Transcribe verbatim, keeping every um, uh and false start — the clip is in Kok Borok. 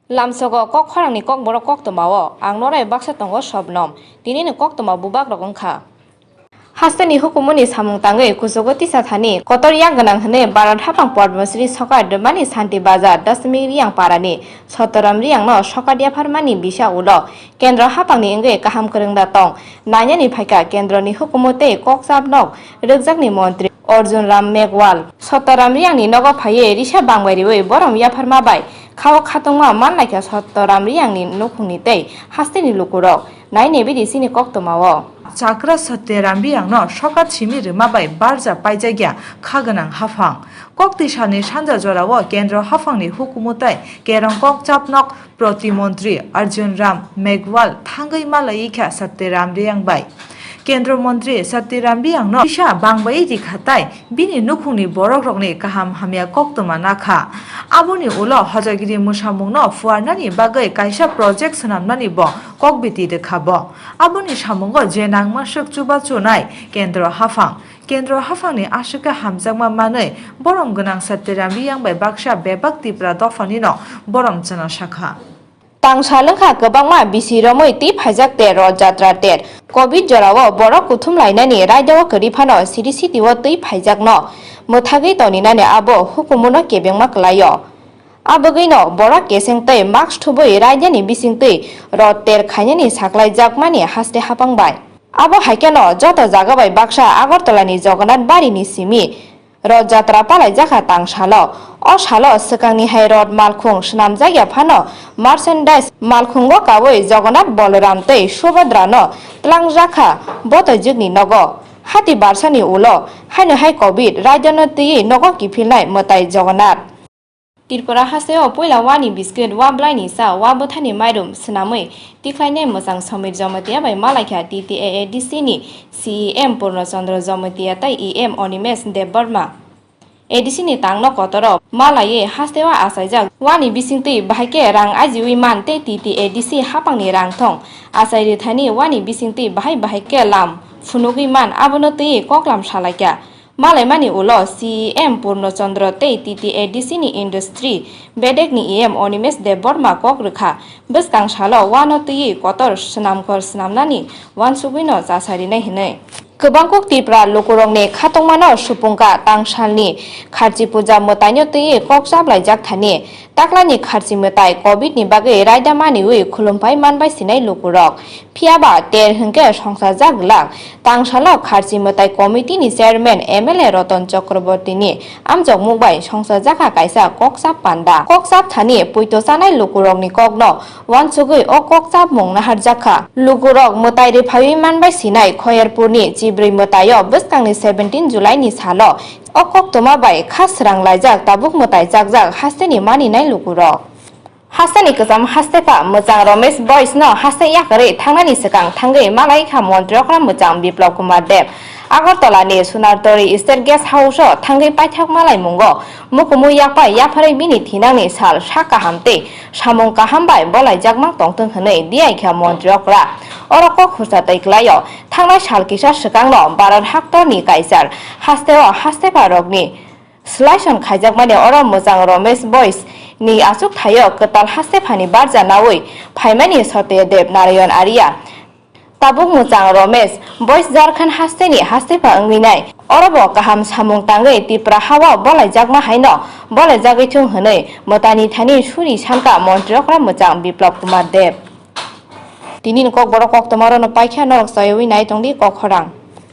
Lamsogo kok khorangni kokborok koktwmao ang norai baksa tongo Sobnom, tinini koktwma bubakrok wngkha. Hasteni hukumuni samung tangwi kuchugo tisa thani kotor yak gwnang hwnwi Bharat haphang Padma Shri sokat rwmani Santi Bazar Dasmi Riyang parani Sotoram Riyangno sokat yapharmani bisa ulo Kendro haphangni wngwi kaham kwrwngda tong nainani phaikha Kendroni hukumu tei kokchap nok rwkjakni montri Arjun Ram Meghwal. Sotoram Riyangni nogo phaiwi risa bangbai riwi borom yapharma bai khao khatungma manlaikha Sotoram Riyangni nukhungni tei hasteni lukurok. Nai nebidi chini koktwmao. Chakra Satyaram Riyangno sokat simi rwma bai barja paijakya kha gwnang haphang. Kokti salni sanja jorao Kendro haphangni hukumu tei kerong kokchap nok Protimontri Arjun Ram Meghwal thangwi malaiwi kha Satyaram Riyang bai. Kendro Montri Satyaram Riyangno kisa bangbai rikha tai bini nukhungni borokrokni kaham hamya koktwma nakha. Aboni ulo Hojagiri mwsamungno phuarnani bagwi kaisa project swnamnani bo kokbiti rwkha bo. Aboni samungo je nangma swk chubachu nai Kendro haphang. Kendro haphangni aswk khe hamjakma manwi borom gwnang Satyaram Riyang bai baksa bebak Tipra dophanino borom chwna sakha. Tang sal wngkha kwbangma bisi romwi twi phaijak ter Rot Jatra ter. Covid jorao borok kuthum lainani raidao kwrwi phano siri sitio twi phaijakno mwthagwi toninani abo hukumuno kebengma kwlaio. Abogwino borok keseng tei mask thubwi raidani bisingtwi rot ter khainani saklaijakmani haste hapang bai. Abo hai kheno joto jaga bai baksa Agartala ni Jagannath Bari ni simi Rot Jatra palaijakha tang salo. O salo swkangni hai rot malkhung swnamjakya phano merchandise malkhungo kaui Jagannath, Balaram tei Subhadra no tlangjakha botoi jwkni nogo. Hati barsani ulo haino hai covid raidano twiwi nogo kiphilnai mwtai Jagannath. Tripura hasteo puila wani biscuit wa blaini cha wa bwthani mairum swnamwi tikhlainai mwchang Samir Jamatia bai malaikha T T A A D C ni C E M Purno Chandra Jamatia tei E M Animesh Debbarma. A D C ni tangno kotoro malaiwi hasteo achaijak wani bisingtwi bahai khe rang ajiwi man tei T T A D C hapangni rang thong achai rwthani wani bisingtwi bahai bahai khe lam phunugwi man abono twiwi koklam salaikha. Malaimani ulo C E M Purno Chandra tei T T A D C ni industry bedekni E M Animesh Debbarma kok rwkha, bwskang salo wano twiwi kotor swnamkhor swnamnani uansugwino chasarinai hwnwi. Kwbangkuk Tipra lukurokni khatungmano supungkha tang salni Kharchi puja mwtaino twiwi kok chaplaijak thani. Taklani Kharchi mwtai covid ni bagwi raida maniwi khulumpai manbai sinai lukurok. Phiyaba ter hwnkhe songsajak glak. Tangsalo Kharchi mwtai committee ni chairman M L A Ratan Chakraborty ni amjokmung bai songsajakha kaisa kokchap panda. Kokchap thani puito chanai lukurokni kokno uansugwi o kokchapmung naharjakha. Lukurok mwtai rwphaiwi manbai sinai Khoyerpur ni Chibrwi mwtaio bwskangni seventeen July ni salo o koktwma bai kha srang laijak tabuk mwtai chakjak hasteni maninai lukurok. Hasteni kwcham haste pha mwchang Romesh Boys no haste yakarwi thangnani swkang thangwi malai kha montri okra mwchang Biplab Kumar Deb. Agartala ni Sunartori State Guest House o thangwi paithak malai mungo mukumu yakpai yapharwi bini thinangni sal sak kaham tei samung kaham bai bolaijakma tongthwng hwnwi diyaikha montri okra. Oro kok khursa twi kwlaio thangnai sal kisa swkangno Bharat haktorni kaichar hasteo haste pha rokni Selection khaijakmani oro mwchang Romesh Boys ni achuk thaio kwtal haste phani barja naui phaimani Satya Dev Narayan Arya. Tabuk mwchang Romesh Boys Jharkhand haste ni haste pha wngwi nai. Oro bo kaham samung tangwi Tipra hao bolaijakma haino bolaijagwi thung hwnwi mwtani thani suri sanka montri okra mwchang Biplab Kumar Dev. Tini ni kokborok koktwma oro no paikha norok chayui nai tongdi kok khorang.